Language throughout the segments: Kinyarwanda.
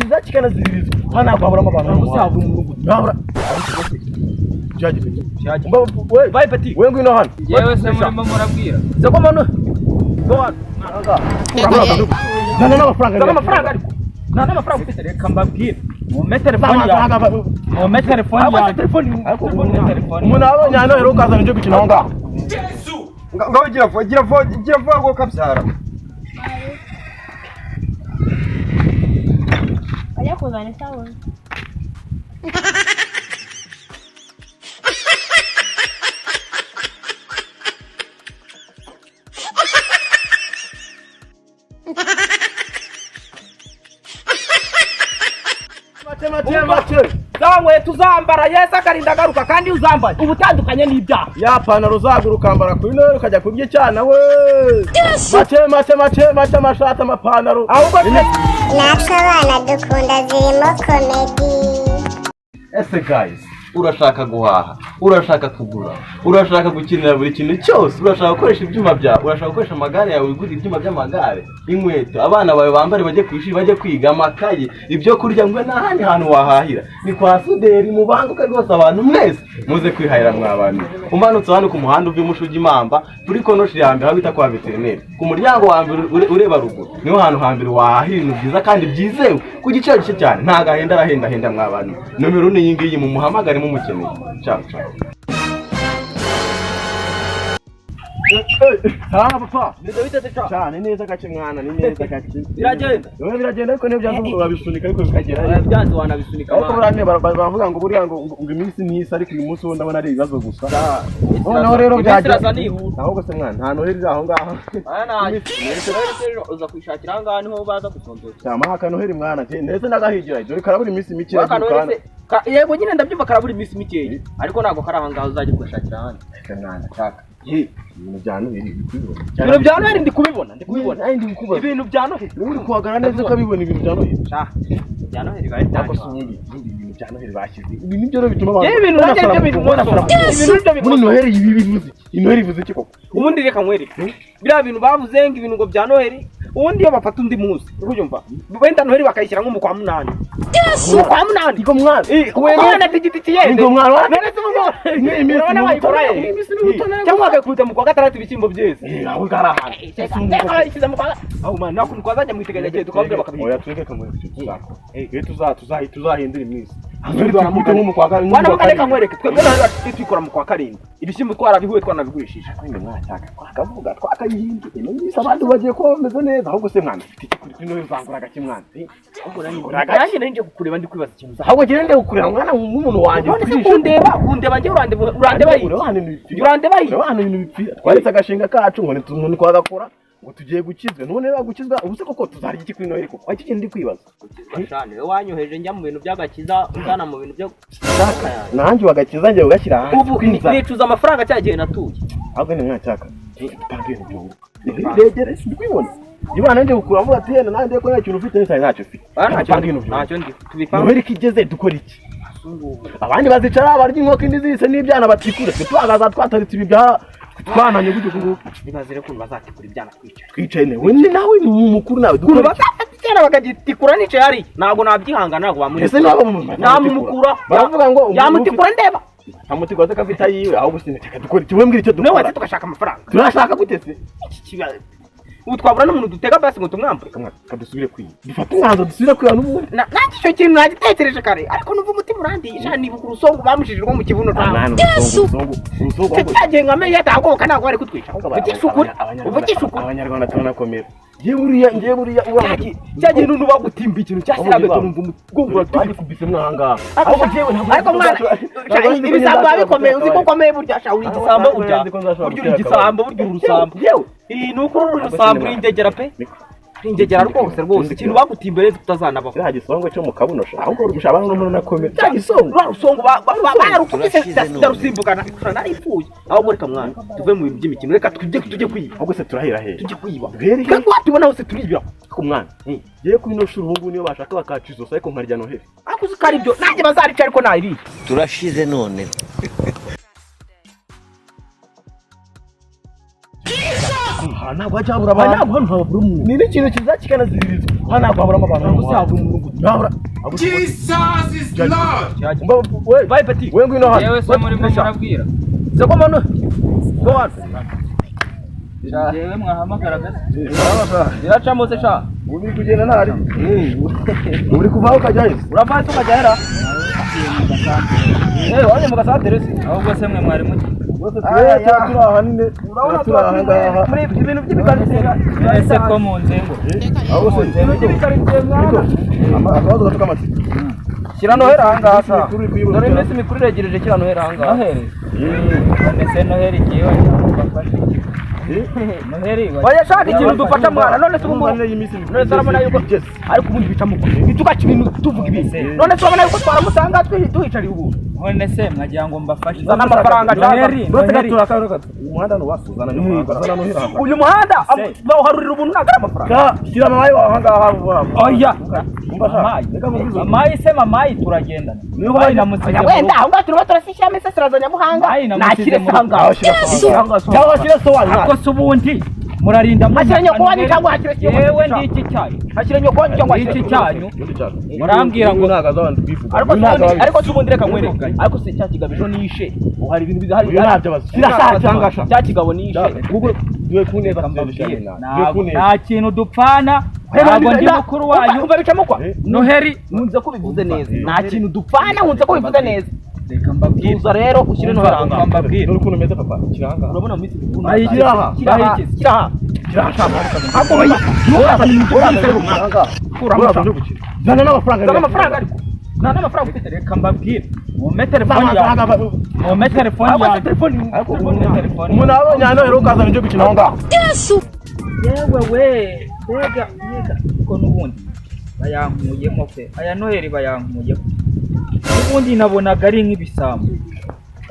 Kirazira kikanaziririzwa. Hano ntabwo haburamo abantu mu Gusa muhanda. habura umuntu gute? Ntabura. Mba we Bye petit. we ngwino hano. Yewe se murimo murabwira. Soko manu. Go hano. Zana n'amafaranga. Zana amafaranga ariko. Nta n'amafaranga ufite. Reka mbabwire. Mumpe telefone yawe. Mumpe telefone yawe. Telefone. Telefone. Umuntu abonye hano rero ukazana ibyo gukina aho ngaho. Ngaho gira vuba, gira vuba, gira vuba ngo kabyara. Bajya kuzana isabune. Make make make. Za nkweto uzambara Yesu akarinda agaruka, kandi iyo uzambaye uba utandukanye n'ibyaha. Ya pantaro uzagura ukambara kuri Noheli ukajya kurya icyana we. Make make make make, amashati, amapantaro. Ahubwo Natwe abana dukunda zirimo comedy. Ese guys, urashaka guhaha, urashaka kugura, urashaka gukenera buri kintu cyose, urashaka gukoresha ibyuma byawe, urashaka gukoresha amagare yawe, wigurira ibyuma by'amagare, inkweto abana bawe bambare bajye ku ishuri, bajye kwiga, amakaye, ibyo kurya, ngo nta handi hantu wahahira ni kwa Suderi. Mubanguke rwose, abantu mwese muze kwihahira. Mwa bantu, umanutse hano ku muhanda uva imushugi imamba kuri konoshi ya mbere, aho bita kwa veterineri, ku muryango wa mbere ureba ruguru, niho hantu hambere wahahira ibintu byiza kandi byizewe ku giciro gike cyane. Ntabwo ahenda, arahendahenda. Mwa bantu, nomero ni iyi ngiyi, mumuhamagare mumukeneye. Ciao ciao. Salama papa. Cyane neza gake mwana, ni neza gake. Biragenda. Bimwe biragenda, ariko niyo byanze urabisunika, ariko bikagera. Byanze wanabisunika. Ariko buriya baravuga ngo buriya ngo iminsi ni isa, ariko uyu munsi wo ndabona ari ibibazo gusa. Noneho rero Iminsi iraza byagenda. nihuta. Ahubwo se mwana, nta Noheli iri aho ngaho? Aya ntayo. Uza kwishakira aha ngaha niho baza gusondora. Cyamaha akanoheli mwana, ndetse n'agahigira dore karabura iminsi mike. Wa Kanoheli se Yego nyine ndabyumva, karabura iminsi mikeya, ariko ntabwo kari aha ngaha, uzajya kugashakira ahandi. Reka mwana, shaka. Ye, ibintu bya Noheli uri kubibona? Ibintu bya Noheli ndi kubibona, ndi kubibona. Nanjye ndi kukubaza. Ibintu bya Noheli. Uri kuhagara neza ukabibona, ibintu bya Noheli. Sha, bya Noheli biba Ariko bitandukanye. si ubundi ibintu bya Noheli bashyize. Ibi nibyo rero bituma abantu Yewe, ibintu nanjye nibyo bintu banasara nkosora. Ibintu nibyo Muri binkosora. Noheli ibi bivuze iki? Iyi Noheli ivuze iki koko? Ubundi reka nkwereke, biriya bintu bavuze ngo ibintu ngo bya Noheli, ubundi iyo bafata undi munsi, uri kubyumva, wenda Noheli bakayishyira nko mu kwa munani, mu kwa munani. Ngo mwana, Mwana tigiti kiyende. Ngo mwana, None se ubu Ni iminsi urabona wayikora mibi, he? iminsi mibi. Cyangwa bakayikubita mu kwa gatandatu ibishyimbo byeze. Eh, aho ngaho ari ahantu. Bayishyize mu kwa, aho man nakuntu twazajya mu iteganya tukababwira bakabihinga. Oya, tureke kamwe icyo tuzakora. Eh, tuzahindura iminsi. Tuzahindura. Nko mu kwa karindwi. Wana mugane, nkwereke, twebwe nawe tuyikora mu kwa karindwi, ibishyimbo twarabihuye, twanabigurishije. Wenda mwashaka twakavuga twakayihindura ino minsi, abandi bagiye kuba bameze neza. Ahubwo se mwana, ufite iki kuri Noheli? Uzangura agake mwana? Eh, uzangura agake. Nanjye nari nje kukureba, ndi kwibaza ikintu Ahubwo genda kukureba mwana, nk'umuntu wanjye. None se kundeba njye, urandeba yi? Ureba ahantu ibintu bipfira. Urandeba yi? Ureba ahantu ibintu bipfira. Twaretse agashinga kacu ngo ntitwagakora, ngo tugiye gukizwa, none rero gukizwa, ubu se koko tuzarya iki kuri Noheli koko? Icyo kintu ndi kwibaza. Cyane wowe wanyoheje njya mu bintu by'agakiza, unjyana mu bintu byo Nanjye wagakiza njye ugashyira hanze Ubu kwinzara. nicuza amafaranga cya gihe natuye. Ahubwo ni mwanya dupanga ibintu byunguka, regere si kubibona. Niba nanjye gukura mvuga ati yenda nanjye ko nta kintu ufite, nta ntacyo ufite. Dupanga ibintu byunguka. Ntacyo ndi tubipanga. Noheli ko igeze, dukora iki? Abandi bazicara barya inkoko, indi zise n'ibyana batikure, twe tuhagaza twataritse ibi bya twananye gutyo nguko. Nibaze rero ukuntu bazatikura ibyana twicaye. Twicaye ne we ni nawe ni umukuru nawe, Ukuntu dukora iki? bazafata icyana bakagitikura nicaye hariya, ntabwo nabyihangana, ntabwo Ese bamutikura. nabo mu Namumukura. Baravuga ngo Yamutikura ndeba. Amutikura se ko afite ayiwe? Ahubwo sinateka, dukora iki? We mbwira icyo Niwe dukora. wese tugashaka amafaranga. Turashaka gute se? Iki ubu twabura n'umuntu dutega basi ngo tumwambure. Kamwe kadusubire kwiba, dufate umwanzuro dusubire kwiba n'ubundi. Nanjye icyo kintu nagitekereje kare, ariko numva umutima urandiye sha, nibuka urusongo bamushije rwo mu kibuno. Mwana, urusongo, urusongo, urusongo. Cyagihe nka meya atahagoboka, ntabwo bari kutwica. Uvugisha ukuri, uvugisha ukuri. Abanyarwanda turanakomera. Ngiye buriya Cyagihe nunu bagutimba ikintu cya sirabeto, numva umugongo uraturika. Bagikubise mwahangaha. Ahubwo jewe ntabwo Ariko mwana, ibisambo biba bikomeye, uzi ko ukomeye burya sha, uri igisambo burya, burya uri igisambo, burya uri urusambo. Yewe. Iyi ni ukuri, uri urusambo, uri ingegera pe, uri ingegera rwose rwose. Ikintu bagutimba rero tutazanabaho. Kiriya gisongo cyo mu kabuno sha, ahubwo urusha abana n'umuntu akomeye cya gisongo. Rwa rusongo bararukubise ndarusimbukana, naripfuye. Ahubwo reka mwana tuve mu bintu by'imikino, reka tujye kwiba. Ahubwo se turahera hehe? Tujye kwiba. Duhere he? Twe tubona hose turibira. Ku mwana ngiye kuri ino shuri ubu ngubu, niyo bashaka bakaca izosi, ariko nkarya Noheli. Ariko uzi ko ari byo, nanjye bazarica, ariko nayiriye. Turashize none. Aha ntabwo hajya habura abantu. Ntabwo hano habura umuntu. Ni n'ikintu kiza kikanaziririzwa. Hano ntabwo haburamo abantu. Ntabwo habura umuntu. Ntabura. Jesus is Lord. We, Bye petit. we ngwino hano. Yewe se murimo murabwira. Seko mano. Go hano. Yewe mwahamagaraga se. Biracamo se sha. Uri kugenda ntari. Uri kuvaho ukajyayo. Urava se ukajya hera. Waje mu gasantere se. Ahubwo se mwe mwari muki. Turi aha nyine. Urabona Turi aha ngaha. muri ibintu by'ibikaritsiye. Ese ko mu nzengo. Ahubwo se Ibintu by'ibikaritsiye mwana. Akabazo gato k'amatsiko. Shyira noheri aha ngaha sha. Iminsi mikuru iri kuyibura. Dore iminsi mikuru iregereje, shyira noheri aha ngaha. Noheri. None se Noheri igiye wagira ngo mbafashe iki? Noheri Oya shaka ikintu dufasha mwana, none se ubu Urumva nyine y'iminsi mikuru none se urabona yuko igeze. ariko ubundi bicamo ntitugace ibintu tuvuga ibintu. None se urabona yuko twaramusanga tuhicariye ubu. None se mwagira ngo mbafashe. Zana amafaranga Noheri, Uretse Noheri. gato akabazo gato. Umuhanda ni uwasuzana n'umuhanda. Zana noheri aha. Uyu muhanda bawuharurira ubuntu ntabwo ari amafaranga. Ka shyira mamayi wawe aha ngaha vuba vuba. Oya. Umva sha. Mamayi. Reka nkubwize. Mamayi se mamayi turagendana. Niba Mamayi bajya- namusize Oya mu wenda rugo. aho ngaho turimo turashyiramo iseserazanyabuhanga. Mamayi namusize Nakire mu se aha rugo. ngaha. Cyangwa cyangwa shyira so wanyu. Ariko se ubundi murarinda Hashyira nyoko wanyu cyangwa hashyira Yewe nyoko ndi iki cyanyu. Hashyira nyoko wanyu cyangwa Ndi hashyira iki cyanyu. Murambwira ngo ntabwo azabanza kwivuga. Ariko se ubundi ariko se ubundi reka nkwereke. Ariko se cya kigabo ejo nishe. Ubu hari ibintu bidahari. Uyu ntabyo abazi. Shyira sha cyangwa sha. Cya kigabo nishe. Google duwe kuneza mbabwire. duwe Ntabwo kuneza. nta kintu dupfana. Ntabwo ndi mukuru wanyu. Umva bicamo kwa. Noheri. Nkunze ko bivuze neza. Nta kintu dupfana, nkunze ko bivuze neza. Reka mbabwire. Tuza rero ushyire noheri aha Umva ngaha. mbabwire. Dore ukuntu umeze papa. Shyira aha ngaha. Urabona mu minsi mikuru. Shyira aha. Shyira aha. Shyira aha. Shyira aha. Ariko oya, ntukazane ibintu by'ibisebe. Shyira aha ngaha. Kuramo Uraza uje gukina. Zana n'amafaranga. Zana amafaranga ariko. Nta n'amafaranga ufite. Reka mbabwire. Mumpe telefone yanjye. Mumpe telefone Ahubwo se yanjye. telefone Mumpe telefone. Umuntu abonye hano rero ukazana ibyo gukina aho ngaho. Yewe we. Mbega mbega. Ko n'ubundi bayankuyemo pe. Aya Noheri bayankuyemo. Ubundi nabonaga ari nk'ibisambo.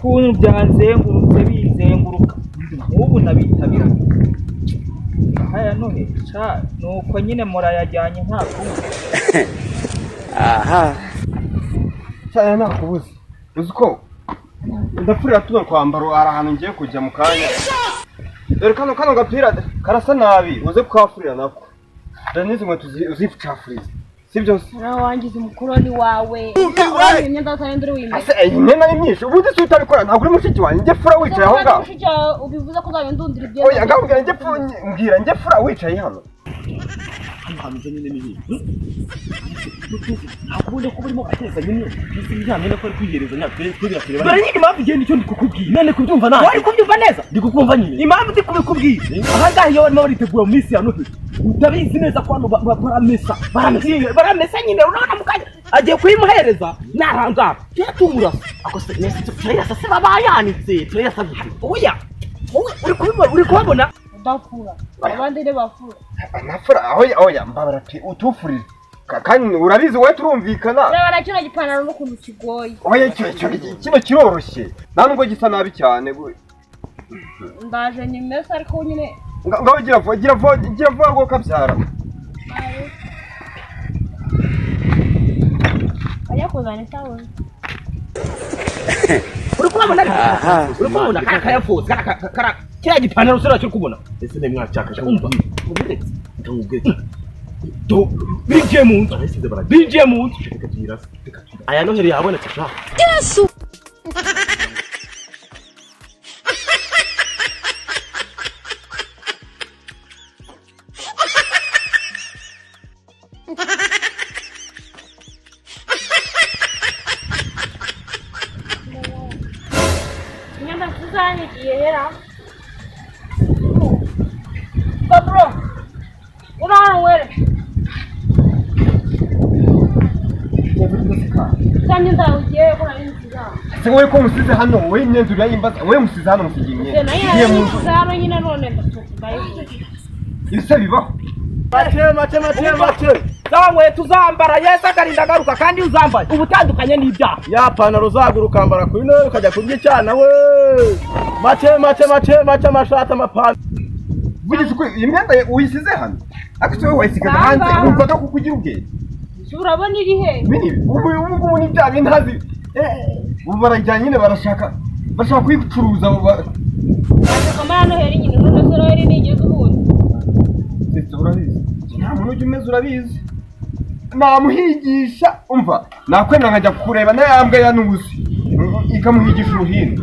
Kuntu byanzengurutse binzenguruka. Nk'ubu nabitabiraga. Aya Noheri ca nuko nyine murayajyanye nta kundi. Cyane nakubuze. Uzi ko ndapfurira tuno kwambaro hari ahantu ngiye kujya mu kanya. Dore kano kano gapira karasa nabi uze kukafurira nako. Dore n'izi nkweto uzicafurize. Sibyo se? Nawe wangize umukoroni wawe. Urabona imyenda utagenda uri wimesa. Ese iyi myenda ni myinshi ubundi si utabikora ntabwo uri mushiki wanjye njye fura wicaye aho ngaho. Mushiki wawe ubivuze ko uzajya undundira ibyenda. Oya ngaho mbwira njye fura mbwira njye fura wicaye hano. Hanze nyine ni hino. Ntabwo ko burimo ateza nyine. Isi njyana ko ari kwihereza nyatwe turiya tureba. Dore nyine impamvu igenda icyo ndi kukubwira. None kubyumva nawe. Wari kubyumva neza? Ndi kukumva nyine. Impamvu ndi kubikubwira. Aha ngaha iyo barimo baritegura mu minsi ya Noheli. Utabizi neza ko hano baramesa. Baramesa. Baramesa nyine urabona mu kanya agiye kuyimuhereza narangara. Tuya tumurasa. Ako se nese turayasa se babayanitse. Turayasa gute? Oya. Wowe uri kubibona uri kubabona? Udafura. Abandi ntibafura. Nafura oya oya mbabara pe utufurire. Kandi urabizi wowe turumvikana. Reba na kino gipantaro n'ukuntu kigoye. Oya icyo icyo kino kiroroshye. Nta nubwo gisa nabi cyane. Ndaje nyimesa ariko nyine Ngaho gira vuba gira vuba gira vuba ngo kabyara. bajya kuzana isabune. Uri kubabona ariko? Uri kubabona kara kayafuza kara kara kiriya gipantaro usura cyo kubona. Ese ne mwacyakasha Umva. Ubiretse. Ndamubwira. Do binjiye mu nzu. Barayisize baragiye. Binjiye mu nzu. Reka tuyirase. Reka tuyirase. Aya Noheri yabonetse sha. Imyenda tuzanikiye hera. Pablo. Ura were. Za myenda ugiye ko nari nsiza. Ese wowe ko musize hano wowe imyenda urayimbaza wowe musize hano musigiye imyenda. Nayo Ngiye mu nzu. nsiza hano nyine none ndasohoka ndayifuza. Ibise bibaho. Make make make make. Za nkweto uzambara Yesu akarinda agaruka kandi iyo uzambaye uba utandukanye n'ibyaha. Ya pantaro uzagura ukambara kuri Noheri ukajya kurya icyana we. Make make make make amashati amapantaro. Vugisha ukuri iyi myenda uyisize hano. Ariko se wowe wayisigaga hanze wumvaga ko kugira ubwenge. Urabona iri he? Bini ubu ubu ngubu ni bya bintu ntazi. Ubu barajyanye nyine barashaka bashaka kuyicuruza Bashaka amara Noheli nyine none se Noheli ntigeze ubundi. Ukuntu ujya umeze urabizi, namuhigisha. Umva, nakwemera nkajya kureba na ya mbwa ya nuzi ikamuhigisha uruhindu.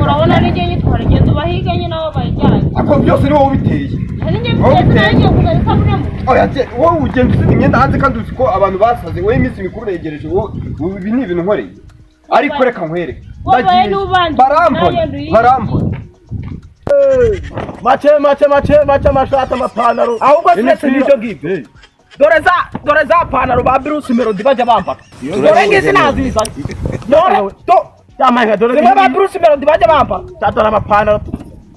Urabona n'igihe nyitwara, genda ubahige nyine aho bayijyanye. Ako byose ni wowe ubiteye. Hari n'igihe Wowe mfite uteye. nagiye kuzana isabune mu Oya, wowe ugenda usiga imyenda hanze kandi uzi ko abantu basaze. Wowe iminsi mikuru uregereje, wowe ubu ibi ni ibintu nkoreye. Ariko reka nkwereke. Wabaye Ndagiye. n'ubanje, Barambona, nagenda uyihe. barambona. Make make make make, amashati, amapantaro. Ahubwo siretse n'ibyo ngibyo, dore za pantaro ba Bruce Melody bajya bambara, dore ngizi nazizanye, dore do Yamaye, dore. Zimwe ba Bruce Melody bajya bambara. Dore amapantaro.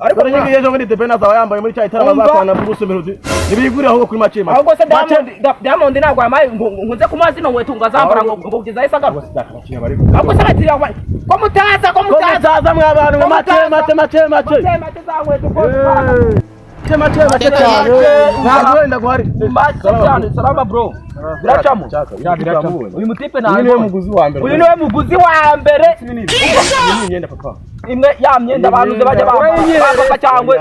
Ariko Dore ngiyi ejo bundi The Ben azaba yambaye muri cya gitaramo. Umva. Azakorana na Bruce Melody. Ntibigurire ahubwo kuri make make. Ahubwo se Diamond ntabwo yamaye ngo nze kumuha zino nkweto ngo azambara ngo kugeza ahise agaruka? Ahubwo se abakiriya ko mutaza, ko Ko mutaza? mutaza mwa bantu mwe, make make make make. Make make za nkweto ko Make make make cyane, ntabwo wenda guhari. Make cyane. Salama bro, biracamo. Uyu mutipe Uyu niwe ntabwo muguzi wa mbere. Uyu niwe muguzi wa mbere. Iyi ni imyenda, papa. Imwe ya myenda abantu bajya bambara, ba papa cyangwa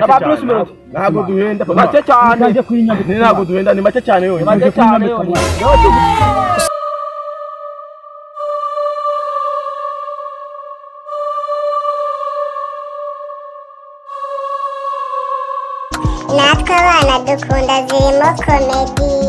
na ba Bruce Melody. Ntabwo duhenda, papa. Make cyane. Ntabwo duhenda, ni make cyane yonyine. Make cyane yonyine. Natwe abana dukunda zirimo komedi.